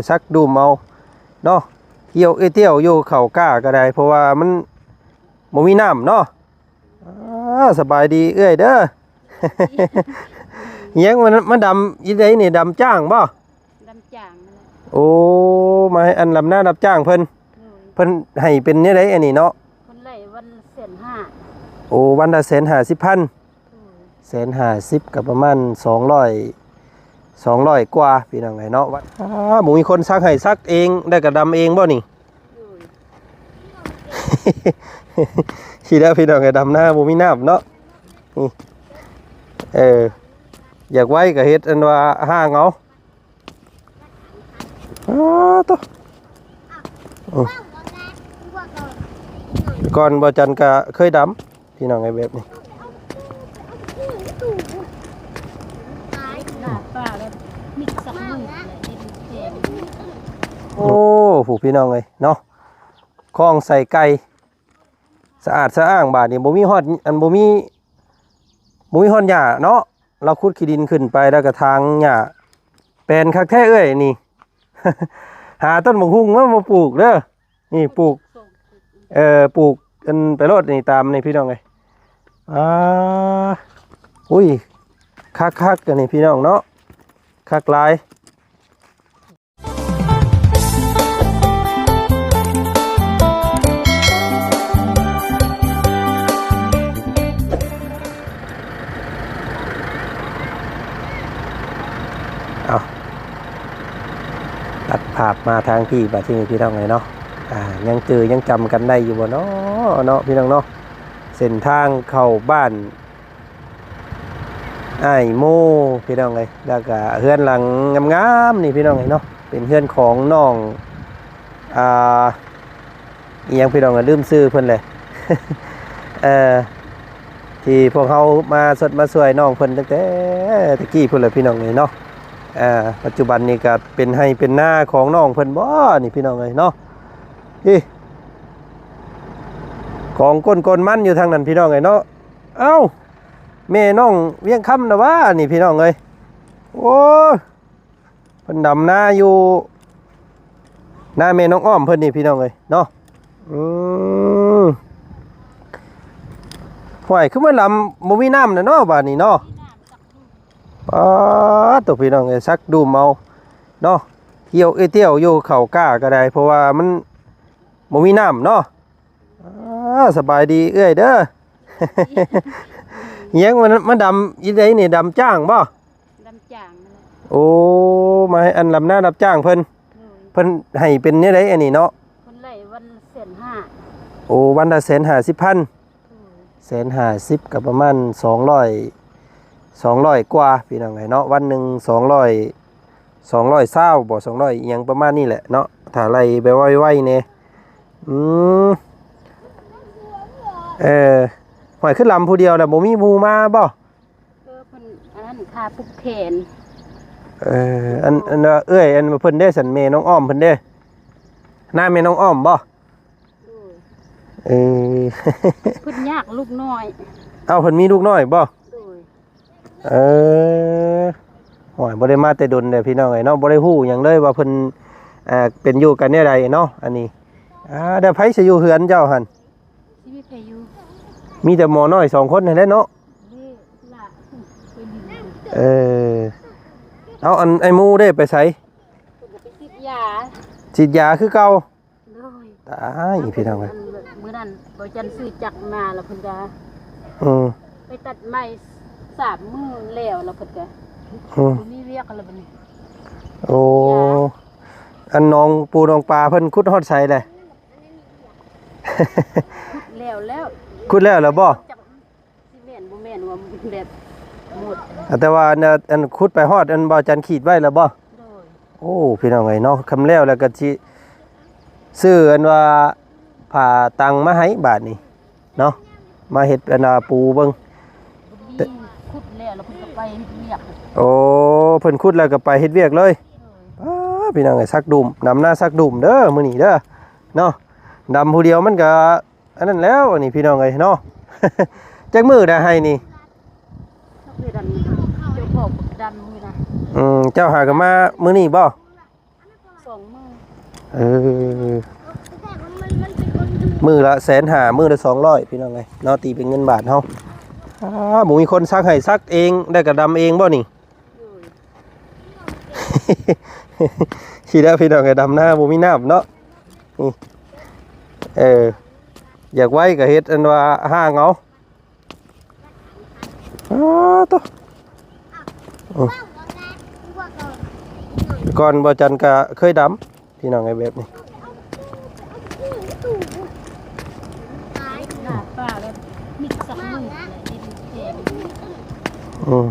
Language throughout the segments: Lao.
ສັກດຸ່ມເອົາເນາະ ທ່ຽວ ເອີ່ ທ່ຽວຢູ່ເຂົ້າກ້າກໍໄດ້ ເພາະວ່າມັນບໍ່ມີນ້ຳເນາະ. ອ່າ ສະບາຍດີເອື້ອຍເດີ. ຫຍັງມັນ ມັນດຳອີ່ໃດນີ້ ດຳຈ້າງບໍ່? ດຳຈ້າງນັ້ນແຫຼະ. ໂອ້ ມາໃຫ້ອັນດຳນາຮັບຈ້າງເພິ່ນ. ໂດຍ. ເພິ່ນໃຫ້ເປັນແນວໃດອັນນີ້ເນາະ? ເພິ່ນໄລ່ວັນລະແສນຫ້າ. ໂອ້ ວັນລະແສນຫ້າສິບພັນ. ໂດຍ. ແສນຫ້າສິບກໍປະມານສອງຮ້ອຍ ສອງຮ້ອຍກວ່າ ພີ່ນ້ອງເອີຍເນາະ. ອ່າ ບໍ່ມີຄົນສັກໃຫ້ ສັກເອງ ແລ້ວກໍດຳເອງບໍ່ນີ້? ໂດຍ. ຊິແລ້ວ ພີ່ນ້ອງເອີຍ ດຳນາບໍ່ມີນ້ຳເນາະ. ນີ້ ເອີ ຢາກໄວກໍເຮັດອັນວ່າຫ້າງເອົາ. ອ້າ ໂຕ ອື ແຕ່ກ່ອນບໍ່ຈັນກະເຄີຍດຳ ພີ່ນ້ອງເອີຍ ແບບນີ້. ໂອ້ ຜູ້ ພີ່ນ້ອງເອີຍເນາະ ຄອງໃສ່ໄກ່ ສະອາດສະອ້າງ. ບາດນີ້ບໍ່ມີຮອດ ອັນ ບໍ່ມີ ບໍ່ມີຮອດຫຍ້າເນາະ. ລາວຂຸດຂີ້ດິນຂຶ້ນໄປ ແລ້ວກໍຖາງຫຍ້າ ແປນຄັກແທ້ເອື້ອຍນີ້. ຫາຕົ້ນບັກຫຸ່ງມາ ມາປູກເດີ. ນີ້ປູກ ເອີ ປູກອັນໄປໂລດນີ້ ຕາມນີ້ ພີ່ນ້ອງເອີຍ. ອ່າ ອຸ້ຍ ຄັກໆ ອັນນີ້ ພີ່ນ້ອງເນາະ ຄັກຫຼາຍ. ເອົາ ຕັດພາບມາທາງພີ້ບາດທີນີ້ ພີ່ນ້ອງເອີຍເນາະ. ອ່າ ຍັງຈື່ຍັງຈຳກັນໄດ້ຢູ່ບໍ່ເນາະ ເນາະ ພີ່ນ້ອງເນາະ? ເສັ້ນທາງເຂົ້າບ້ານ ອ້າຍໂມ ພີ່ນ້ອງເອີຍ. ແລ້ວກະເຮືອນຫຼັງງາມໆນີ້ ພີ່ນ້ອງເອີຍເນາະ ເປັນເຮືອນຂອງນ້ອງ ອ່າ ອີ່ຫຍັງ ພີ່ນ້ອງເອີຍ ລືມຊື່ເພິ່ນແຫຼະ. ເອີ ທີ່ພວກເຮົາມາຊົດມາຊ່ວຍນ້ອງເພິ່ນຕັ້ງແຕ່ຕະກີ້ພຸ້ນແຫຼະ ພີ່ນ້ອງເອີຍເນາະ. ເອີ ປັດຈຸບັນນີ້ກະເປັນໄຮ່ເປັນນາຂອງນ້ອງເພິ່ນບໍ່ນີ້ ພີ່ນ້ອງເອີຍເນາະ. ນີ້ ກອງກົ້ນ ກ້ນມັນຢູ່ທາງນັ້ນ ພີ່ນ້ອງເອີຍເນາະ. ເອົ້າ ແມ່ນ້ອງວຽງຄຳນະຫວານີ້ ພີ່ນ້ອງເອີຍ. ໂອ້ຍ ເພິ່ນດຳນາຢູ່ນາແມ່ນ້ອງອ້ອມເພິ່ນນີ້ ພີ່ນ້ອງເອີຍເນາະ. ອືມ ຫ້ວຍ ຄືມັນດຳ ບໍ່ມີນ້ຳນະເນາະ ບາດນີ້ເນາະ. ປາດໂຕ ພີ່ນ້ອງເອີຍ ສັກດຸ່ມເອົາເນາະ ທ່ຽວ ເອີ່ ທ່ຽວຢູ່ເຂົ້າກ້າກໍໄດ້ ເພາະວ່າມັນບໍ່ມີນ້ຳເນາະ. ອ່າ ສະບາຍດີເອື້ອຍເດີ. ຫຍັງມັນ ມັນດຳອີ່ໃດນີ້ ດຳຈ້າງບໍ່? ດຳຈ້າງນັ້ນແຫຼະ. ໂອ້ ມາໃຫ້ອັນດຳນາຮັບຈ້າງເພິ່ນ. ໂດຍ. ເພິ່ນໃຫ້ເປັນແນວໃດອັນນີ້ເນາະ? ເພິ່ນໄລ່ວັນລະແສນຫ້າ. ໂອ້ ວັນລະແສນຫ້າສິບພັນ. ໂດຍ. ແສນຫ້າສິບກໍປະມານສອງຮ້ອຍ ສອງຮ້ອຍກວ່າ ພີ່ນ້ອງເອີຍເນາະ. ວັນໜຶ່ງສອງຮ້ອຍ ສອງຮ້ອຍຊາວບໍ່ ສອງຮ້ອຍອີ່ຫຍັງປະມານນີ້ແຫຼະເນາະ ຖ້າໄລ່ໄວໆແດ່. ອືມ ເອີ ຫ້ວຍ ຄືລຳຜູ້ດຽວລະ ບໍ່ມີໝູ່ມາບໍ່? ເອີ ເພິ່ນອັນນັ້ນ ຄ່າຜູກແຂນ. ເອີ ອັນ ອັນວ່າເອື້ອຍ ອັນວ່າເພິ່ນເດ້ ສັນແມ່ນ້ອງອ້ອມເພິ່ນເດ້ ນາແມ່ນ້ອງອ້ອມບໍ່? ໂດຍ. ເອີ ເພິ່ນຍາກລູກນ້ອຍ. ເອົ້າ ເພິ່ນມີລູກນ້ອຍບໍ່? ໂດຍ. ເອີ ໂອ້ຍ ບໍ່ໄດ້ມາແຕ່ດົນແລ້ວ ພີ່ນ້ອງເອີຍເນາະ ບໍ່ໄດ້ຮູ້ຫຍັງເລີຍວ່າເພິ່ນ ອ່າ ເປັນຢູ່ກັນແນວໃດເນາະ. ອັນນີ້ ອ່າ ແລ້ວໃຜຊິຢູ່ເຮືອນເຈົ້າຫັ້ນ? ຊິມີໃຜຢູ່? ມີແຕ່ໝໍນ້ອຍສອງຄົນຫັ້ນແຫຼະເນາະ. ເອີ ເອົາ ອັນໄອ້ໝູເດ້ ໄປໃສ? ເພິ່ນກໍໄປສີດຢາ. ສີດຢາຄືເກົ່າ. ໂດຍ. ຕາຍ ພີ່ນ້ອງເອີຍ ອັນມື້ນັ້ນບໍ່ຈັນຊື້ຈັກມາ ແລ້ວເພິ່ນກໍ ອືມ ໄປຕັດໄມ້ສາມມື້ແລ້ວ ແລ້ວເພິ່ນກໍ ອືມ ບໍ່ມີວຽກແລ້ວບັດນີ້. ໂອ້ ອັນໜອງປູໜອງປາເພິ່ນຂຸດຮອດໃສແຫຼະ? ຂຸດແລ້ວແລ້ວ. ຂຸດແລ້ວແລ້ວບໍ່? ຊິແມ່ນບໍ່ແມ່ນວ່າແບບໝົດ ອ່າ ແຕ່ວ່າອັນ ອັນຂຸດໄປຮອດອັນບ່າວຈັນຂີດໄວ້ແລ້ວບໍ່? ໂດຍ. ໂອ້ ພີ່ນ້ອງເອີຍເນາະ ຄຳແລ້ວແລ້ວກໍຊິຊື້ອັນວ່າຜ້າຕັງມາໃຫ້ບາດນີ້ເນາະ ມາເຮັດອັນວ່າປູເບິ່ງ. ແຕ່ຂຸດແລ້ວ ແລ້ວເພິ່ນກໍໄປເຮັດວຽກ. ໂອ້ ເພິ່ນຂຸດແລ້ວກໍໄປເຮັດວຽກເລີຍ. ໂດຍ. ປ້າ ພີ່ນ້ອງເອີຍ ສັກດຸ່ມ ດຳນາສັກດຸ່ມເດີ ມື້ນີ້ເດີເນາະ ດຳຜູ້ດຽວມັນກໍ ອັນນັ້ນແລ້ວ ອັນນີ້ພີ່ນ້ອງເອີຍເນາະ. ຈັກມື້ໄດ້ໃຫ້ນີ້? ເຈົ້າຂອງດຳນີ້ນະ. ອືມ ເຈົ້າຫາກໍມາມື້ນີ້ບໍ່? ສອງໝື່ນ ເອີ ມື້ລະແສນຫ້າ ມື້ລະສອງຮ້ອຍ ພີ່ນ້ອງເອີຍເນາະ ຕີເປັນເງິນບາດເຮົາ. ອ້າ ບໍ່ມີຄົນສັກໃຫ້ ສັກເອງ ແລ້ວກໍດຳເອງບໍ່ນີ້? ໂດຍ ຊິແລ້ວ ພີ່ນ້ອງເອີຍ ດຳນາບໍ່ມີນ້ຳເນາະ. ນີ້ ເອີ ຢາກໄວກໍເຮັດອັນວ່າຫ້າງເອົາ. ອ້າ ໂຕ ອືມ ແຕ່ກ່ອນບ່າວຈັນກໍເຄີຍດຳ ພີ່ນ້ອງເອີຍ ແບບນີ້. ອືມ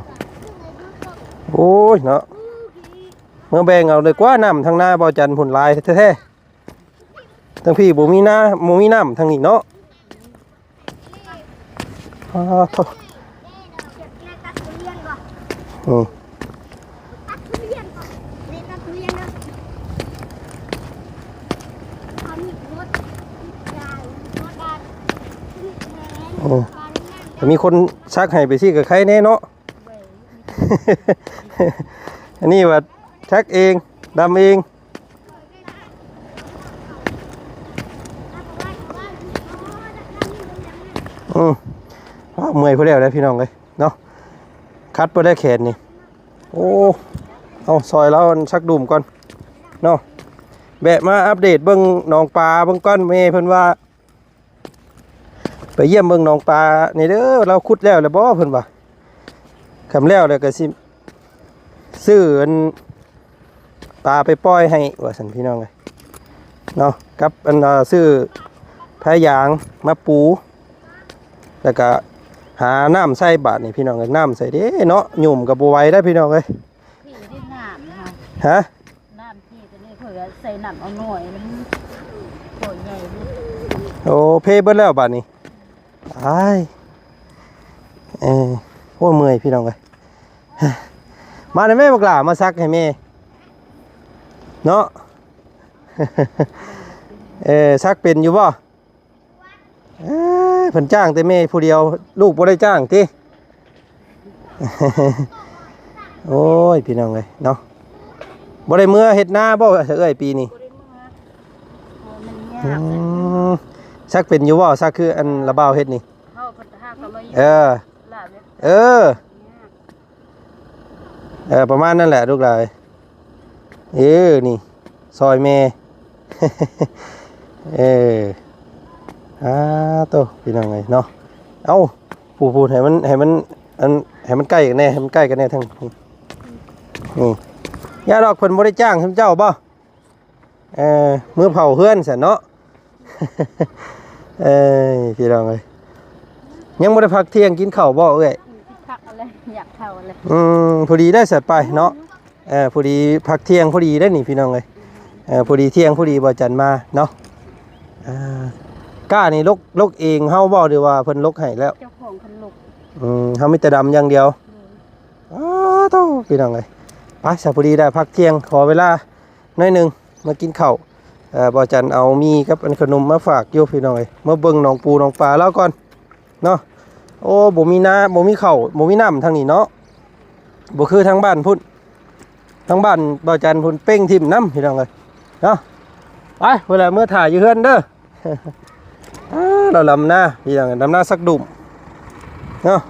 ໂອ້ຍເນາະ ເມືອແບ່ງເອົາເລີຍກວ່າ ນ້ຳທາງນາບ່າວຈັນພຸ້ນຫຼາຍແທ້ໆ. ທາງພີ້ບໍ່ມີນາ ບໍ່ມີນ້ຳທາງນີ້ເນາະ. ອ້າ ໂທ້ ອືມ ອືມ ຖ້າມີຄົນສັກໃຫ້ໄປຊີ້ກໍໄຄແນ່ເນາະ. ອັນນີ້ວ່າສັກເອງ ດຳເອງ. ອືມ ອ້າ ເມື່ອຍພຸ້ນແລ້ວເດ້ ພີ່ນ້ອງເອີຍເນາະ ຄັດບໍ່ໄດ້ແຂນນີ້. ໂອ້ ເອົາ ຊ່ອຍລາວອັນສັກດຸ້ມກ່ອນເນາະ. ແວະມາອັບເດດເບິ່ງໜອງປາເບິ່ງກ່ອນ ແມ່ເພິ່ນວ່າ ໄປຢ້ຽມເບິ່ງໜອງປານີ້ເດີ ລາວຂຸດແລ້ວແລ້ວບໍ່ ເພິ່ນວ່າ. ຄັນແລ້ວແລ້ວກໍຊິຊື້ອັນປາໄປປ່ອຍໃຫ້ ວ່າຊັ້ນ ພີ່ນ້ອງເອີຍເນາະ ກັບອັນ ເອີ ຊື້ຜ້າຢາງມາປູ ແລ້ວກໍຫານ້ຳໃສ່ບາດນີ້ ພີ່ນ້ອງເອີຍ. ນ້ຳໃສ່ເດ້ເນາະ ຫຍຸ້ມກໍບໍ່ໄຫວໄດ໋ ພີ່ນ້ອງເອີຍ. ທີ່ດິນນ້ຳເນາະ ຮະ? ນ້ຳທີ່ຕົວນີ້ເພິ່ນກໍໃສ່ນ້ຳເອົາໜ້ອຍ ມັນບໍ່ໃຫຍ່ເດ້. ໂອ້ ເພເບິດແລ້ວບາດນີ້ ອ້າຍ ເອີ ໂອ້ ເມື່ອຍ ພີ່ນ້ອງເອີຍ. ມາແດ່ແມ່ບັກຫຼ້າ ມາສັກໃຫ້ແມ່ເນາະ. ເອີ ສັກເປັນຢູ່ບໍ່? ເອີ ເພິ່ນຈ້າງແຕ່ແມ່ຜູ້ດຽວ ລູກບໍ່ໄດ້ຈ້າງຕິ? ໂອ້ຍ ພີ່ນ້ອງເອີຍເນາະ ບໍ່ໄດ້ເມືອເຮັດນາບໍ່ເອື້ອຍປີນີ້? ບໍ່ໄດ້ເມືອ ມັນຍາກ ອືມ ສັກເປັນຢູ່ບໍ່? ສັກຄືອັນລະບ່າວເຮັດນີ້ ເຮົາເພິ່ນຫາກໍມາ ເອີ ເອີ ເອີ ປະມານນັ້ນແຫຼະລູກຫຼານ. ເອີ ນີ້ ຊ່ອຍແມ່ ເອີ ອາ ໂຕ ພີ່ນ້ອງເອີຍເນາະ. ເອົ້າ ຜູ້ໆ ໃຫ້ມັນ ໃຫ້ມັນ ອັນ ໃຫ້ມັນໃກ້ກັນແດ່ ໃຫ້ມັນໃກ້ກັນແດ່ທາງນີ້. ຢ່າດອກ ເພິ່ນບໍ່ໄດ້ຈ້າງຊຸມເຈົ້າບໍ່? ເອີ ມື້ເຜົາເຮືອນຊັ້ນເນາະ. ເອີຍ ພີ່ນ້ອງເອີຍ ຍັງບໍ່ໄດ້ພັກທ່ຽງກິນເຂົ້າບໍ່ເອື້ອຍ? ຊິພັກແລ້ວ ຢາກເຂົ້າແລ້ວ. ອືມ ພໍດີໄດ້ສະໄປເນາະ. ເອີ ພໍດີພັກທ່ຽງພໍດີໄດ້ນີ້ ພີ່ນ້ອງເອີຍ. ເອີ ພໍດີທ່ຽງພໍດີບ່າວຈັນມາເນາະ. ອ່າ ກ້ານີ້ລົກ ລົກເອງເຮົາບໍ່ ຫຼືວ່າເພິ່ນລົກໃຫ້ແລ້ວ? ເຈົ້າຂອງເພິ່ນລົກ. ອືມ ເຮົາມີແຕ່ດຳຢ່າງດຽວ. ໂດຍ. ອ້າ ໂທ້ ພີ່ນ້ອງເອີຍ ໄປ ສະ ພໍດີໄດ້ພັກທ່ຽງ ຂໍເວລາ ໜ້ອຍໜຶ່ງ ມາກິນເຂົ້າ. ເອີ ບ່າວຈັນເອົາໝີ່ກັບອັນຂະໜົມມາຝາກຢູ່ ພີ່ນ້ອງເອີຍ ມາເບິ່ງໜອງປູໜອງປາລາວກ່ອນເນາະ. ໂອ້ ບໍ່ມີນາ ບໍ່ມີເຂົ້າ ບໍ່ມີນ້ຳທາງນີ້ເນາະ ບໍ່ຄືທາງບ້ານພຸ້ນ ທາງບ້ານບ່າວຈັນພຸ້ນເປັ່ງຖິ້ມນຳ ພີ່ນ້ອງເອີຍເນາະ. ໄປ ພຸ້ນແຫຼະ ເມືອຖ້າຢູ່ເຮືອນເດີ. ອ່າ ລາວດຳນາ ພີ່ນ້ອງ ດຳນາສັກດຸ້ມເນາະ.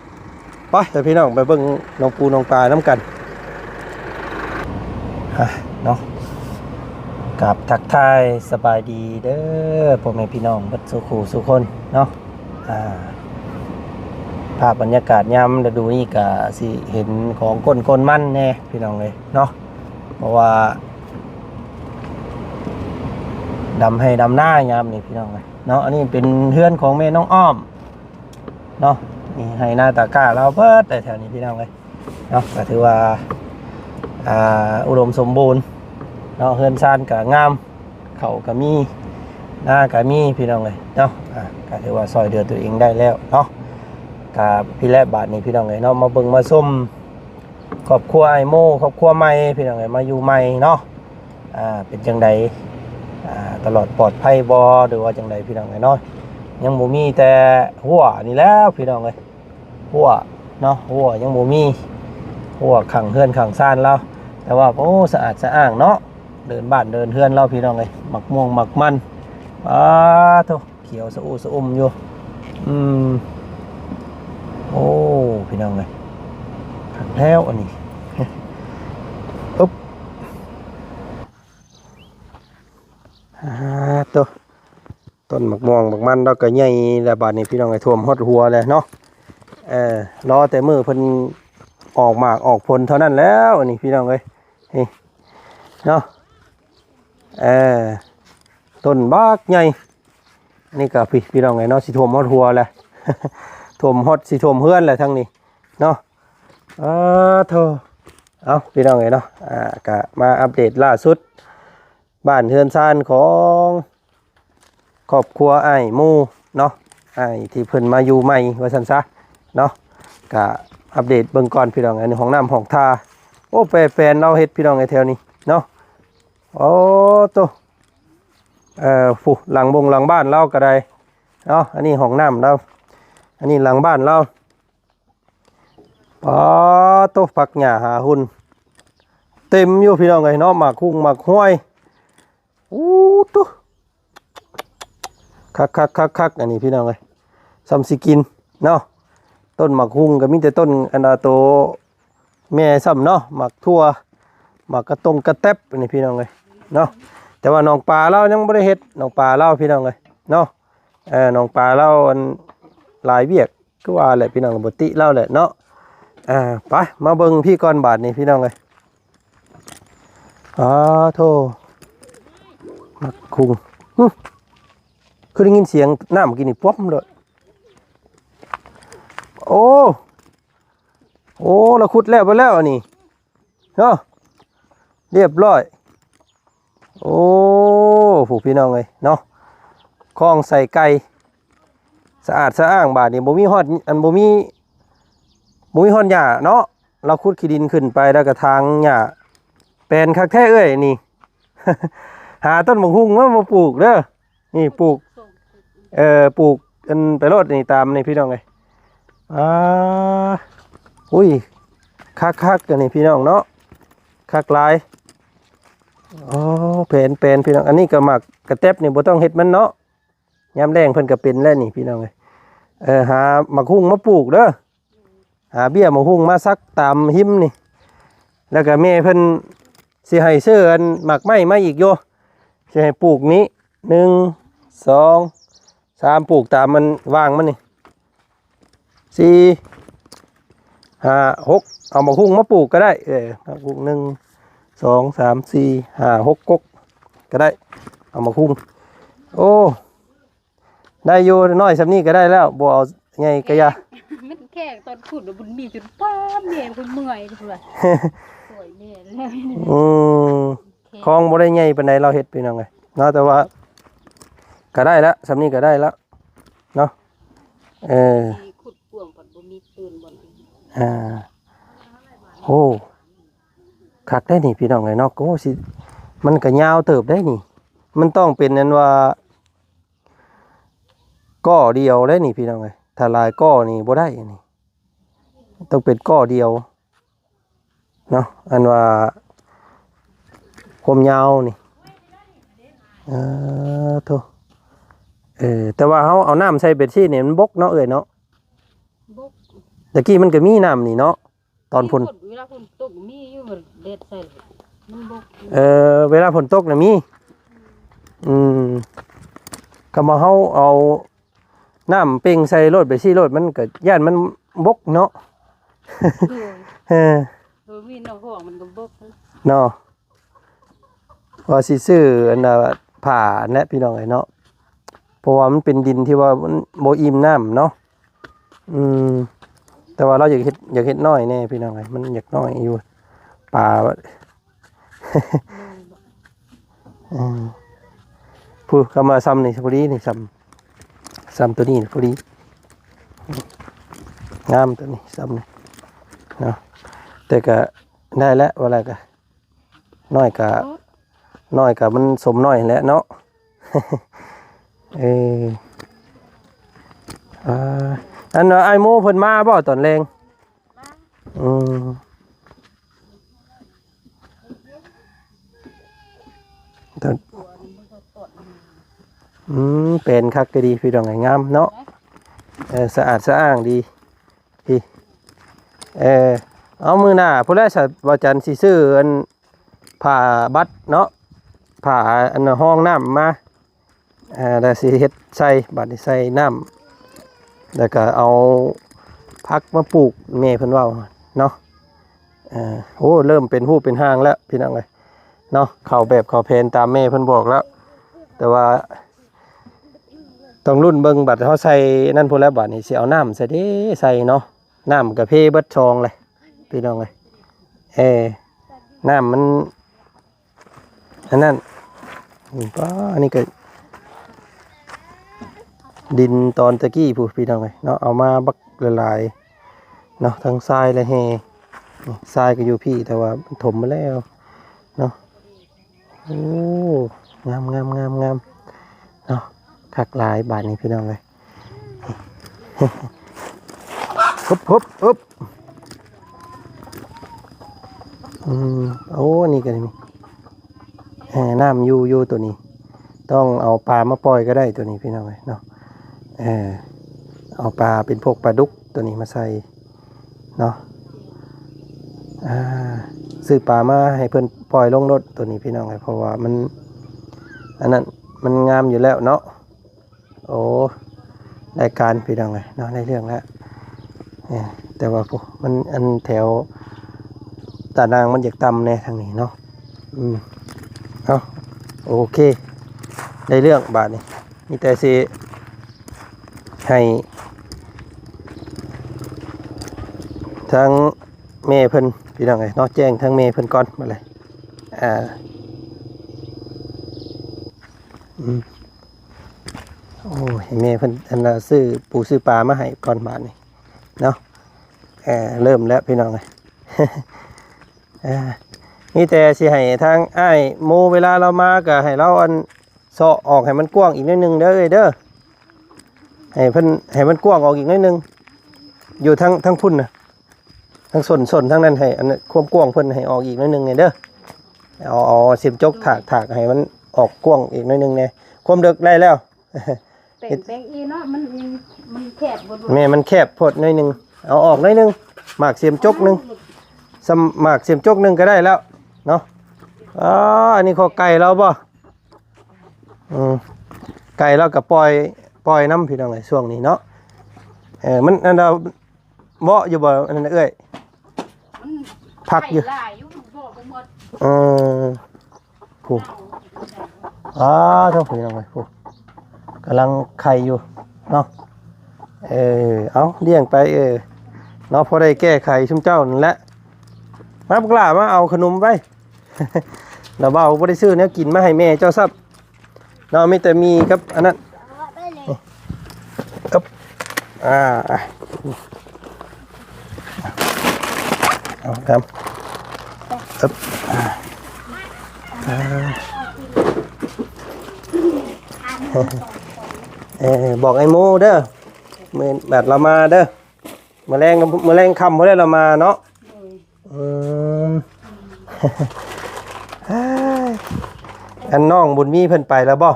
ໄປ ເດີພີ່ນ້ອງ ໄປເບິ່ງໜອງປູໜອງປານຳກັນ ອ່າ ເນາະ. ກາບທັກທາຍສະບາຍດີເດີ ພໍ່ແມ່ພີ່ນ້ອງເບິດສູ່ຄູ່ສູ່ຄົນເນາະ. ອ່າ ພາບບັນຍາກາດຍາມລະດູນີ້ກະຊິເຫັນຂອງກົ້ນ ກົ້ນມັນແດ່ ພີ່ນ້ອງເອີຍເນາະ ເພາະວ່າ ດຳໄຮ່ດຳນາຍາມນີ້ ພີ່ນ້ອງເອີຍເນາະ. ອັນນີ້ເປັນເຮືອນຂອງແມ່ນ້ອງອ້ອມເນາະ. ນີ້ໄຮ່ນາຕາກ້າລາວເບິດແຖວນີ້ ພີ່ນ້ອງເອີຍເນາະ. ກໍຖືວ່າ ອ່າ ອຸດົມສົມບູນເນາະ ເຮືອນຊານກໍງາມ ເຂົ້າກໍມີ ນາກໍມີ ພີ່ນ້ອງເອີຍເນາະ. ອ່າ ກໍຖືວ່າຊ່ອຍເຫຼືອຕົວເອງໄດ້ແລ້ວເນາະ. ກໍພີ້ແລະບາດນີ້ ພີ່ນ້ອງເອີຍເນາະ ມາເບິ່ງມາຊົມ ຄອບຄົວອ້າຍໂມ ຄອບຄົວໃໝ່ ພີ່ນ້ອງເອີຍ ມາຢູ່ໃໝ່ເນາະ. ອ່າ ເປັນຈັ່ງໃດ ອ່າ ຕະຫຼອດປອດໄພບໍ່ ຫຼືວ່າຈັ່ງໃດ ພີ່ນ້ອງເອີຍເນາະ. ຍັງບໍ່ມີແຕ່ຮົ້ວນີ້ແຫຼ້ວ ພີ່ນ້ອງເອີຍ ຮົ້ວເນາະ ຮົ້ວຍັງບໍ່ມີ ຮົ້ວຂ້າງເຮືອນຂ້າງຊານລາວ. ແຕ່ວ່າ ໂອ້ ສະອາດສະອ້າງເນາະ ເດີນບ້ານເດີນເຮືອນລາວພີ່ນ້ອງເອີຍ ໝາກມ່ວງໝາກມັນ ປາໂທ້ ຂຽວສະອຸສະອຸ່ມຢູ່ ອືມ ໂອ້ ພີ່ນ້ອງເອີຍ ຄັກແລ້ວອັນນີ້ ອຶບ ອາ ໂທ້ ຕົ້ນໝາກມ່ວງໝາກມັນລາວກໍໃຫຍ່ແລ້ວ ບາດນີ້ພີ່ນ້ອງເອີຍ ຖ້ວມຮອດຫົວແລ້ວເນາະ ເອີ ລໍແຕ່ມື້ເພິ່ນອອກໝາກອອກຜົນເທົ່ານັ້ນແລ້ວ ອັນນີ້ພີ່ນ້ອງເອີຍ ນີ້ເນາະ ເອີ ຕົ້ນບັກໃຫຍ່ ອັນນີ້ກໍພີ່ ພີ່ນ້ອງເອີຍເນາະ ຊິຖ້ວມຮອດຫົວແລ້ວ ຖ້ວມຮອດ ຊິຖ້ວມເຮືອນແລ້ວທາງນີ້ເນາະ ເອີ ໂທ້ ເອົາ ພີ່ນ້ອງເອີຍເນາະ ອ່າ ກໍມາອັບເດດລ່າສຸດ ບ້ານເຮືອນຊານຂອງຄອບຄົວອ້າຍໝູ່ເນາະ ອ້າຍທີ່ເພິ່ນມາຢູ່ໃໝ່ວ່າຊັ້ນຊະເນາະ ກະອັບເດດເບິ່ງກ່ອນພີ່ນ້ອງ ອັນນີ້ຫ້ອງນ້ຳຫ້ອງທ່າ ໂອ້ ແປແປນລາວເຮັດພີ່ນ້ອງ ແຖວນີ້ເນາະ ໂອ້ໂຕ ເອີ ຜູ້ ຫຼັງບົງຫຼັງບ້ານລາວກໍໄດ້ເນາະ ອັນນີ້ຫ້ອງນ້ຳລາວ ອັນນີ້ຫຼັງບ້ານລາວ ປາໂຕ ຜັກຫຍ້າຫາຫຸ່ນ ເຕັມຢູ່ພີ່ນ້ອງເອີຍເນາະ ໝາກຮຸ່ງໝາກຮວຍ ອູ້ໂຕ ຄັກໆໆໆ ອັນນີ້ພີ່ນ້ອງເອີຍ ສ່ຳຊິກິນເນາະ ຕົ້ນໝາກຮຸ່ງກໍມີແຕ່ຕົ້ນ ອັນນ່າ ໂຕແມ່ສ່ຳເນາະ ໝາກຖົ່ວ ໝາກກະຕົງກະແຕັບ ອັນນີ້ພີ່ນ້ອງເອີຍເນາະ ແຕ່ວ່າໜອງປາລາວຍັງບໍ່ໄດ້ເຮັດ ໜອງປາລາວພີ່ນ້ອງເອີຍເນາະ ເອີ ໜອງປາລາວ ອັນ ຫຼາຍວຽກ ຄືວ່າແຫຼະພີ່ນ້ອງ ບໍ່ຕິລາວແຫຼະເນາະ ອ່າ ໄປ ມາເບິ່ງພີ້ກ່ອນບາດນີ້ພີ່ນ້ອງເອີຍ ອາໂທ້ ໝາກຮຸ່ງ ຫຶ ຄືໄດ້ຍິນສຽງນ້ຳກີ້ນີ້ ປອມໂລດ ໂອ້ ໂອ້ ລາວຂຸດແລ້ວເບິດແລ້ວອັນນີ້ ເນາະ ລຽບລ້ອຍ ໂອ້ ຜູ້ພີ່ນ້ອງເອີຍເນາະ ຄອງໃສ່ໄກ່ ສະອາດສະອ້າງ ບາດນີ້ບໍ່ມີຮອດ ອັນ ບໍ່ມີ ບໍ່ມີຮອດຫຍ້າເນາະ ລາວຂຸດຂີ້ດິນຂຶ້ນໄປ ແລ້ວກໍຖາງຫຍ້າ ແປນຄັກແທ້ເອື້ອຍນີ້ ຫາຕົ້ນບັກຮຸ່ງມາ ມາປູກເດີ ນີ້ປູກ ເອີ ປູກອັນໄປໂລດນີ້ ຕາມນີ້ພີ່ນ້ອງເອີຍ ອາ ອຸ້ຍ ຄັກໆ ອັນນີ້ພີ່ນ້ອງເນາະ ຄັກຫຼາຍ ອໍ ແປນໆ ພີ່ນ້ອງ ອັນນີ້ກໍໝາກກະແຕັບນີ້ ບໍ່ຕ້ອງເຮັດມັນເນາະ ຍາມແລ້ງເພິ່ນກໍເປັນແລ້ວນີ້ພີ່ນ້ອງເອີຍ ເອີ ຫາໝາກຮຸ່ງມາປູກເດີ ຫາເບ້ຍໝາກຮຸ່ງມາສັກຕາມຮິມນີ້ ແລ້ວກໍແມ່ເພິ່ນຊິໃຫ້ຊື້ອັນໝາກໄມ້ມາອີກຢູ່ ຊິໃຫ້ປູກນີ້ ໜຶ່ງ ສອງ ສາມ ປູກຕາມມັນຫວ່າງມັນນີ້ ສີ່ ຫ້າ ຫົກ ເອົາໝາກຮຸ່ງມາປູກກໍໄດ້ ເອີ ໝາກຮຸ່ງ ໜຶ່ງ ສອງ ສາມ ສີ່ ຫ້າ ຫົກ ກົກກໍໄດ້ ເອົາໝາກຮຸ່ງ ໂອ້ ໄດ້ຢູ່ ນ້ອຍສ່ຳນີ້ກໍໄດ້ແລ້ວ ບໍ່ເອົາໃຫຍ່ກໍຢ່າ ມັນແຂງຕອນຂຸດມັນມີຈົນປ້າແມ່ເພິ່ນເມື່ອຍພຸ້ນວ່າ ຊ່ວຍແມ່ແລ້ວ ອືມ ແຂງ ຄອງບໍ່ໄດ້ໃຫຍ່ປານໃດ ລາວເຮັດພີ່ນ້ອງເອີຍເນາະ ແຕ່ວ່າກໍໄດ້ລະ ສ່ຳນີ້ກໍໄດ້ລະເນາະ ເອີ ຂຸດກວ້າງ ບໍ່ມີຕື່ນບ່ອນ ອ່າ ໂອ້ ຄັກໄດ໋ນີ້ພີ່ນ້ອງເອີຍເນາະ ໂອ້ ຊິ ມັນກໍຍາວເຕີບໄດ໋ນີ້ ມັນຕ້ອງເປັນອັນວ່າ ກໍດຽວໄດ໋ນີ້ພີ່ນ້ອງເອີຍ ຖ້າຫຼາຍກໍນີ້ບໍ່ໄດ້ນີ້ ຕ້ອງເປັນກໍດຽວເນາະ ອັນວ່າຄວາມຍາວນີ້ ເອີ ໂທ້ ເອີ ແຕ່ວ່າເຮົາເອົານ້ຳໃສ່ເບັດຊີນີ້ມັນບົກເນາະເອື້ອຍເນາະ ບົກ ແຕ່ກີ້ມັນກໍມີນ້ຳນີ້ເນາະ ຕອນຝົນ ມີຝົນ ເວລາຝົນຕົກມີຢູ່ ແດດໃສ່ມັນບົກ ເອີ ເວລາຝົນຕົກນະມີ ອືມ ຄຳວ່າເຮົາເອົານ້ຳເປັ່ງໃສ່ໂລດ ໄປຊີໂລດ ມັນກໍຢ້ານມັນບົກເນາະ ໂດຍ ເອີ ໂດຍ ມີນ້ຳຫ້ອງມັນກໍບົກເນາະ ວ່າຊິຊື້ອັນນ່າ ຜ້າອັນແຫຼະພີ່ນ້ອງເອີຍເນາະ ເພາະວ່າມັນເປັນດິນທີ່ວ່າມັນບໍ່ອີ່ມນ້ຳເນາະ ອືມ ແຕ່ວ່າລາວຢາກເຮັດ ຢາກເຮັດນ້ອຍແດ່ພີ່ນ້ອງເອີຍ ມັນຢາກນ້ອຍຢູ່ ປາ ອືມ ຜູ້ ຄຳວ່າສ່ຳນີ້ພໍດີນີ້ ສ່ຳ ສ່ຳໂຕນີ້ພໍດີ ງາມໂຕນີ້ ສ່ຳນີ້ເນາະ ແຕ່ກະໄດ້ແຫຼະ ວ່າແລ້ວກະ ນ້ອຍກະ ນ້ອຍກະມັນສົມນ້ອຍຫັ້ນແຫຼະເນາະ ເອີ ອ່າ ອັນວ່າອ້າຍໝູ່ເພິ່ນມາບໍ່ຕອນແລງ? ມາ ອືມ ຕົວນີ້ມັນກໍຕົວ ອືມ ແປນຄັກກໍດີພີ່ນ້ອງເອີຍ ງາມເນາະ ເອີ ສະອາດສະອ້າງດີ ພີ່ ເອີ ເອົາ ມື້ໜ້າພຸ້ນແຫຼະ ສະ ບ່າວຈັນຊິຊື້ອັນ ຜ້າບັດເນາະ ຜ້າອັນຮອງນ້ຳມາ ອ່າ ແລ້ວຊິເຮັດໃສ່ ບາດນີ້ໃສ່ນ້ຳ ແລ້ວກໍເອົາຜັກມາປູກ ແມ່ເພິ່ນເວົ້າເນາະ ເອີ ໂອ້ ເລີ່ມເປັນຮູບເປັນຮ່າງແລ້ວພີ່ນ້ອງເອີຍເນາະ ເຂົ້າແບບເຂົ້າແຜນຕາມແມ່ເພິ່ນບອກແລ້ວ ແຕ່ວ່າຕ້ອງລຸ້ນເບິ່ງ ບາດເຮົາໃສ່ນັ້ນພຸ້ນແລ້ວ ບາດນີ້ຊິເອົານ້ຳໃສ່ເດ້ ໃສ່ເນາະ ນ້ຳກະເພເບິດຊ່ອງເລີຍພີ່ນ້ອງເອີຍ ເອີ ນ້ຳມັນ ອັນນັ້ນ ອືມ ປ້າ ອັນນີ້ກໍດິນຕອນຕະກີ້ພຸ້ນພີ່ນ້ອງເອີຍເນາະ ເອົາມາບັກຫຼາຍໆເນາະ ທັງຊາຍ ແລະ ແຮ່ ນີ້ ຊາຍກໍຢູ່ພີ້ ແຕ່ວ່າມັນຖົມມາແລ້ວເນາະ ໂອ້ ງາມໆໆໆ ເນາະ ຄັກຫຼາຍບາດນີ້ພີ່ນ້ອງເອີຍ ຮຶບໆ ອຶບ ອືມ ໂອ້ ນີ້ກໍມີ ເອີ ນ້ຳຢູ່ ຢູ່ໂຕນີ້ ຕ້ອງເອົາປາມາປ່ອຍກໍໄດ້ໂຕນີ້ພີ່ນ້ອງເອີຍເນາະ ເອີ ເອົາປາເປັນພວກປາດຸກໂຕນີ້ມາໃສ່ເນາະ ອ່າ ຊື້ປາມາໃຫ້ເພິ່ນປ່ອຍລົງໂລດໂຕນີ້ພີ່ນ້ອງເອີຍ ເພາະວ່າມັນ ອັນນັ້ນ ມັນງາມຢູ່ແລ້ວເນາະ. ໂອ້ ໄດ້ການພີ່ນ້ອງເອີຍເນາະ ໄດ້ເລື່ອງແລ້ວ ເອີ ແຕ່ວ່າ ໂອ້ ມັນ ອັນແຖວຕາໜ່າງມັນຢາກຕ່ຳແດ່ທາງນີ້ເນາະ ອືມ ເອົາ ໂອເຄ ໄດ້ເລື່ອງບາດນີ້ ມີແຕ່ຊິໃຫ້ທາງແມ່ເພິ່ນພີ່ນ້ອງເອີຍເນາະ ແຈ້ງທາງແມ່ເພິ່ນກ່ອນບາດນີ້ ອ່າ ອືມ ໂອ້ຍ ແມ່ເພິ່ນ ອັນນ່າ ຊື້ປູຊື້ປາມາໃຫ້ກ່ອນບາດນີ້ເນາະ ເອີ ເລີ່ມແລ້ວພີ່ນ້ອງເອີຍ ເອີ ມີແຕ່ຊິໃຫ້ທາງອ້າຍໂມ ເວລາລາວມາກໍໃຫ້ລາວ ອັນ ເຊາະອອກໃຫ້ມັນກວ້າງອີກໜ້ອຍໜຶ່ງເດີເອື້ອຍເດີ ໃຫ້ເພິ່ນ ໃຫ້ມັນກວ້າງອອກອີກໜ້ອຍໜຶ່ງ ຢູ່ທາງ ທາງພຸ້ນນະ ທາງສົ້ນ ສົ້ນທາງນັ້ນ ໃຫ້ອັນຄວາມກວ້າງເພິ່ນໃຫ້ອອກອີກໜ້ອຍໜຶ່ງແດ່ເດີ ເອົາ ເອົາເສຍມຈົກຖາກ ຖາກໃຫ້ມັນອອກກວ້າງອີກໜ້ອຍໜຶ່ງແດ່ ຄວາມເດິກໄດ້ແລ້ວ ແປງ ແປງອີເນາະ ມັນ ມັນແຄບໂພດ ແມ່ນ ມັນແຄບໂພດໜ້ອຍໜຶ່ງ ເອົາອອກໜ້ອຍໜຶ່ງ ໝາກເສຍມຈົກໜຶ່ງ ສຳ ໝາກເສຍມຈົກໜຶ່ງກໍໄດ້ແລ້ວເນາະ ອໍ ອັນນີ້ຂອງໄກ່ລາວບໍ່? ອືມ ໄກ່ລາວກໍປ່ອຍ ປ່ອຍນຳພີ່ນ້ອງເອີຍ ຊ່ວງນີ້ເນາະ ເອີ ມັນ ອັນ ເວາະຢູ່ບໍ່ ອັນນັ້ນເອື້ອຍ? ມັນ ພັກຢູ່ ໄຂ່ຫຼາຍຢູ່ ມັນເວາະບໍ່ໝົດ ເອີ ຜູ້ ອ້າ ໂທ້ ພີ່ນ້ອງເອີຍ ຜູ້ ກຳລັງໄຂ່ຢູ່ເນາະ ເອີ ເອົາ ລ້ຽງໄປ ເອີ ເນາະ ພໍໄດ້ແກ້ໄຂຊຸມເຈົ້ານັ້ນແຫຼະ ມາ ບັກຫຼ້າ ມາເອົາຂະໜົມໄປ ລາວເວົ້າບໍ່ໄດ້ຊື້ແນວກິນມາໃຫ້ແມ່ເຈົ້າຊ້ຳ ເນາະ ມີແຕ່ໝີ່ກັບອັນນັ້ນ ອຶບ ອ່າ ເອົາ ຄຳ ອຶບ ອ່າ ເອີ ບອກໄອ້ໂມເດີ ມື້ບາດລາວມາເດີ ມື້ແລງ ມື້ແລງຄ່ຳພຸ້ນແຫຼະລາວມາເນາະ ອືມ ອັນນ້ອງບຸນມີເພິ່ນໄປແລ້ວບໍ່?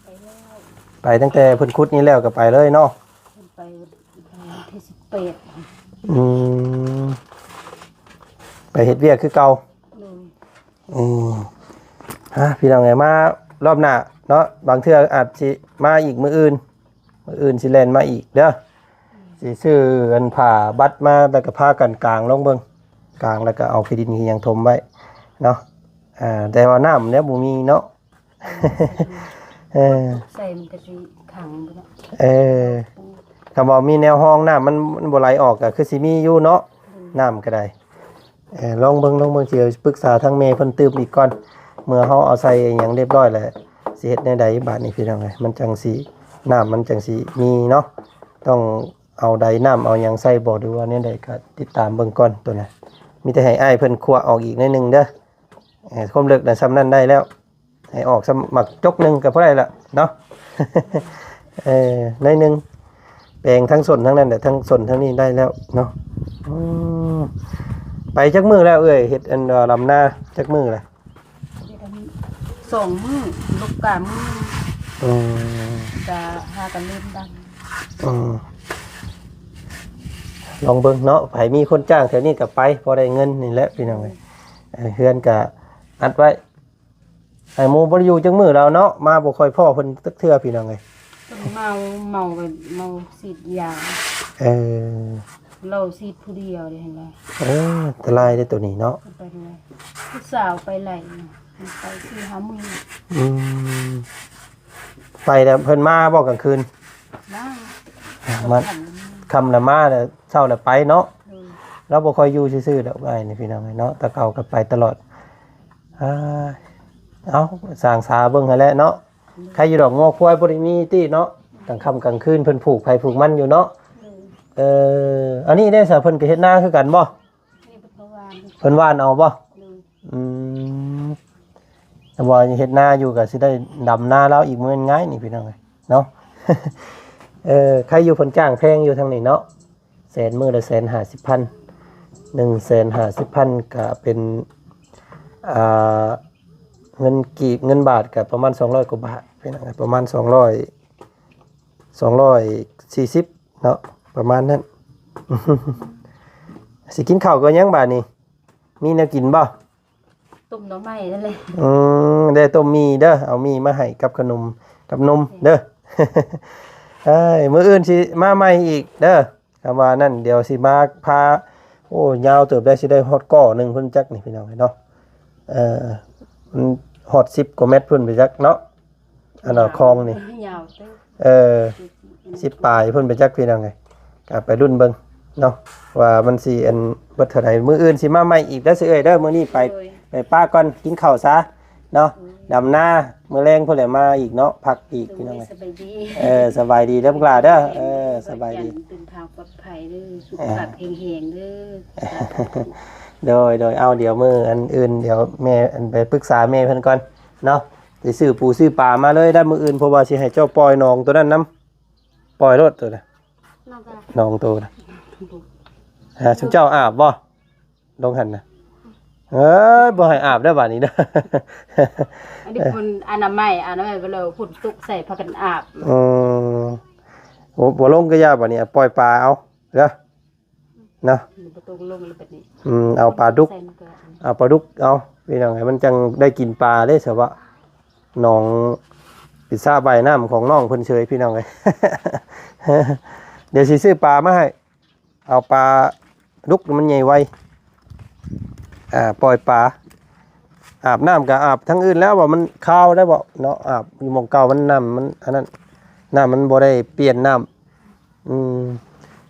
ໄປແລ້ວ ໄປຕັ້ງແຕ່ເພິ່ນຂຸດນີ້ແລ້ວກໍໄປເລີຍເນາະ ເພິ່ນໄປວັນທີສິບແປດ ອືມ ໄປເຮັດວຽກຄືເກົ່າ ໂດຍ ອືມ ຮະ ພີ່ນ້ອງເອີຍ ມາລອບໜ້າເນາະ ບາງເທື່ອອາດຊິມາອີກມື້ອື່ນ ມື້ອື່ນຊິແລ່ນມາອີກເດີ ຊິຊື້ອັນຜ້າບັດມາ ແລ້ວກໍພາກັນກາງລອງເບິ່ງ ກາງແລ້ວກໍເອົາຂີ້ດິນຂີ້ຫຍັງຖົມໄວ້ເນາະ ອ່າ ແຕ່ວ່ານ້ຳແລ້ວບໍ່ມີເນາະ ເອີ ໃສ່ມັນກໍຊິຂັງເນາະ ເອີ ຄັນວ່າມີແນວຮອງນ້ຳມັນ ມັນບໍ່ໄຫຼອອກ ກໍຄືຊິມີຢູ່ເນາະ ອືມ ນ້ຳກໍໄດ້ ເອີ ລອງເບິ່ງ ລອງເບິ່ງ ຊິປຶກສາທາງແມ່ເພິ່ນຕື່ມອີກກ່ອນ ເມື່ອເຮົາເອົາໃສ່ຫຍັງຮຽບຮ້ອຍແລ້ວ ຊິເຮັດແນວໃດບາດນີ້ພີ່ນ້ອງເອີຍ ມັນຈັ່ງຊິ ນ້ຳມັນຈັ່ງຊິມີເນາະ ຕ້ອງເອົາໃດນ້ຳເອົາຫຍັງໃສ່ບໍ່ ຫຼືວ່າແນວໃດ ກໍຕິດຕາມເບິ່ງກ່ອນໂຕນັ້ນ ມີແຕ່ໃຫ້ອ້າຍເພິ່ນຂົ້ວອອກອີກໜ້ອຍໜຶ່ງເດີ ເອີ ຄວາມເລິກນະ ສ່ຳນັ້ນໄດ້ແລ້ວ ໃຫ້ອອກສ່ຳໝາກຈົກໜຶ່ງກໍພໍໄດ້ລະເນາະ ເອີ ໜ້ອຍໜຶ່ງ ແປງທັງສົ້ນທັງນັ້ນແຫຼະ ທັງສົ້ນທັງນີ້ໄດ້ແລ້ວເນາະ ອືມ ໄປຈັກມື້ແລ້ວເອື້ອຍ ເຮັດອັນ ເອີ ລຳນາຈັກມື້ລະ? ເຮັດອັນ ສອງມື້ ລູກກາມື້ ອືມ ກະຫາກັນເລີ່ມດັງ ອືມ ລອງເບິ່ງເນາະ ໃຜມີຄົນຈ້າງແຖວນີ້ກໍໄປ ພໍໄດ້ເງິນນີ້ແຫຼະພີ່ນ້ອງເອີຍ ເອີ ເຮືອນກະອັດໄວ້ ອ້າຍໝູບໍ່ໄດ້ຢູ່ຈັກມື້ແລ້ວເນາະ ມາບໍ່ຄ່ອຍພໍ້ເພິ່ນຈັກເທື່ອພີ່ນ້ອງເອີຍ ເພິ່ນເມົາ ເມົາ ເມົາສີດຢາ ເອີ ເຫຼົ້າສີດຜູ້ດຽວເດ້ຫັ້ນແຫຼະ ເອີ ອັນຕະລາຍເດ້ໂຕນີ້ເນາະ ເປັນໄປບໍ່ໄດ້ ຜູ້ສາວໄປໄຫຼ ໄປສີ່ຫ້າມື້ ອືມ ໄປແລ້ວເພິ່ນມາບໍ່ກາງຄືນ? ມາ ມາ ຄ່ຳລະມາ ຄ່ຳລະມາ ແລ້ວເຊົ້າລະໄປເນາະ ໂດຍ ລາວບໍ່ຄ່ອຍຢູ່ຊື່ໆດອກອ້າຍນີ້ພີ່ນ້ອງເອີຍເນາະ ແຕ່ເກົ່າກໍໄປຕະຫຼອດ ອ່າ ເອົາ ສ້າງສາເບິ່ງຫັ້ນແຫຼະເນາະ ໃຄຢູ່ດອກ ງົວຄວາຍບໍ່ໄດ້ມີຕິເນາະ ກາງຄ່ຳກາງຄືນເພິ່ນຜູກໃຜຜູກມັນຢູ່ເນາະ ໂດຍ ເອີ ອັນນີ້ເດ້ສະ ເພິ່ນກໍເຮັດນາຄືກັນບໍ່? ນີ້ເພິ່ນກໍຫວ່ານ ເພິ່ນຫວ່ານເອົາບໍ່? ໂດຍ ອືມ ແຕ່ວ່າເຮັດນາຢູ່ກໍຊິໄດ້ດຳນາລາວອີກ ບໍ່ແມ່ນງ່າຍນີ້ພີ່ນ້ອງເອີຍເນາະ ເອີ ໃຄຢູ່ເພິ່ນຈ້າງແພງຢູ່ທາງນີ້ເນາະ ແສນ ມື້ລະແສນຫ້າສິບພັນ ໜຶ່ງແສນຫ້າສິບພັນ ກໍເປັນ ອ່າ ເງິນກີບ ເງິນບາດກໍປະມານສອງຮ້ອຍກວ່າບາດ ພີ່ນ້ອງເອີຍ ປະມານສອງຮ້ອຍ ສອງຮ້ອຍສີ່ສິບເນາະ ປະມານນັ້ນ ຊິກິນເຂົ້າກັບຫຍັງບາດນີ້? ມີແນວກິນບໍ່? ຕົ້ມໜໍ່ໄມ້ນັ້ນແຫຼະ ອືມ ໄດ້ຕົ້ມໝີ່ເດີ ເອົາໝີ່ມາໃຫ້ກັບຂະໜົມ ກັບນົມເດີ ເອີຍ ມື້ອື່ນຊິມາໃໝ່ອີກເດີ ຄຳວ່ານັ້ນ ດຽວຊິມາພາ ໂອ້ ຍາວເຕີບໄດ້ ຊິໄດ້ຮອດກໍໜຶ່ງພຸ້ນຈັກນີ້ພີ່ນ້ອງເອີຍເນາະ ເອີ ມັນຮອດສິບກວ່າແມັດພຸ້ນໄປຈັກເນາະ ອັນນ່າ ຄອງນີ້ ຍາວເຕີບ ເອີ ສິບປາຍພຸ້ນໄປຈັກ ພີ່ນ້ອງເອີຍ ກໍໄປລຸ້ນເບິ່ງເນາະ ວ່າມັນຊິ ອັນ ເບິດເທົ່າໃດ ມື້ອື່ນຊິມາໃໝ່ອີກເດີ ເອື້ອຍເດີ ມື້ນີ້ໄປ ໂດຍ ໄປປະກ່ອນ ກິນເຂົ້າຊະເນາະ ໂດຍ ດຳນາ ມື້ແລງພຸ້ນແຫຼະມາອີກເນາະ ພັກອີກ ໂດຍ ພີ່ນ້ອງເອີຍ ສະບາຍດີ ເອີ ສະບາຍດີເດີ ພວກຫຼ້າເດີ ເອີ ສະບາຍດີ ເດີນທາງປອດໄພເດີ ສຸຂະພາບແຂງແຮງເດີ ໂດຍ ໂດຍ ເອົາ ດຽວມື້ອັນອື່ນ ດຽວແມ່ ອັນ ໄປປຶກສາແມ່ເພິ່ນກ່ອນເນາະ ຊິຊື້ປູຊື້ປາມາເລີຍໄດ້ມື້ອື່ນ ເພາະວ່າຊິໃຫ້ເຈົ້າປ່ອຍໜອງໂຕນັ້ນນຳ ປ່ອຍໂລດໂຕນະ ໜອງໂຕນະ ຫາ ຊຸມເຈົ້າອາບບໍ່? ລົງຫັ້ນນະ ເອີຍ ບໍ່ໃຫ້ອາບເດີບາດນີ້ເດີ ອັນນີ້ເພິ່ນອະນາໄມ ອະນາໄມໄປແລ້ວ ຝົນຕົກໃສ່ພາກັນອາບ ອືມ ໂອ້ ບໍ່ລົງກໍຢ່າບາດນີ້ ປ່ອຍປາເອົາເດີ ເນາະ ບໍ່ຕົກລົງແລ້ວບັດນີ້ ອືມ ເອົາປາດຸກ ເອົາປາດຸກ ເອົາ ພີ່ນ້ອງເອີຍ ມັນຈັ່ງໄດ້ກິນປາເດ້ ສະວະ ໜອງ ປິດສະວ່າຍນ້ຳຂອງນ້ອງເພິ່ນເຊີຍ ພີ່ນ້ອງເອີຍ ດຽວຊິຊື້ປາມາໃຫ້ ເອົາປາດຸກ ມັນໃຫຍ່ໄວ ອ່າ ປ່ອຍປາ ອາບນ້ຳກໍອາບທາງອື່ນແລ້ວ ວ່າມັນຄາວໄດ້ບໍ່ເນາະ ອາບຢູ່ໝ່ອງເກົ່າ ມັນນ້ຳມັນອັນນັ້ນ ນ້ຳມັນບໍ່ໄດ້ປ່ຽນນ້ຳ ອືມ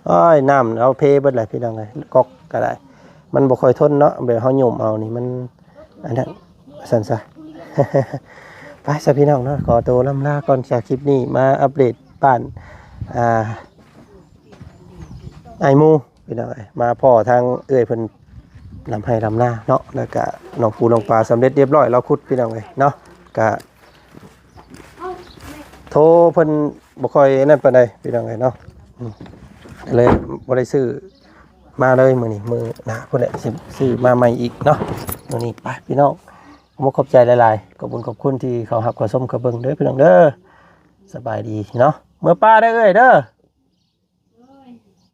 ໂອ້ຍ ນ້ຳເຮົາເພເບິດແຫຼະພີ່ນ້ອງເອີຍ ກອກກໍໄດ້ ມັນບໍ່ຄ່ອຍທົນເນາະ ແບບເຮົາຫຍຸ້ມເອົານີ້ມັນ ອັນນັ້ນ ວ່າຊັ້ນຊະ ໄປຊະພີ່ນ້ອງເນາະ ຂໍໂຕລ່ຳລາກ່ອນຊະ ຄລິບນີ້ມາອັບເດດບ້ານ ອ່າ ອ້າຍໝູ່ ພີ່ນ້ອງເອີຍ ມາພໍ້ທາງເອື້ອຍເພິ່ນ ດຳໄຮ່ດຳນາເນາະ ແລ້ວກະໜອງປູໜອງປາສຳເລັດລຽບຮ້ອຍ ລາວຂຸດ ພີ່ນ້ອງເອີຍເນາະ ກະໂທເພິ່ນບໍ່ຄ່ອຍນັ້ນປານໃດ ພີ່ນ້ອງເອີຍເນາະ ອືມ ເລີຍບໍ່ໄດ້ຊື້ມາເລີຍມື້ນີ້ ມື້ໜ້າພຸ້ນແຫຼະ ຊິຊື້ມາໃໝ່ອີກເນາະ ມື້ນີ້ໄປພີ່ນ້ອງ ຂອບໃຈຫຼາຍໆ ຂອບຄຸນຂອບຄຸນທີ່ເຂົ້າຮັບເຂົ້າຊົມເຂົ້າເບິ່ງເດີ ພີ່ນ້ອງເດີ ສະບາຍດີເນາະ ເມືອປ່າເດີເອື້ອຍເດີ.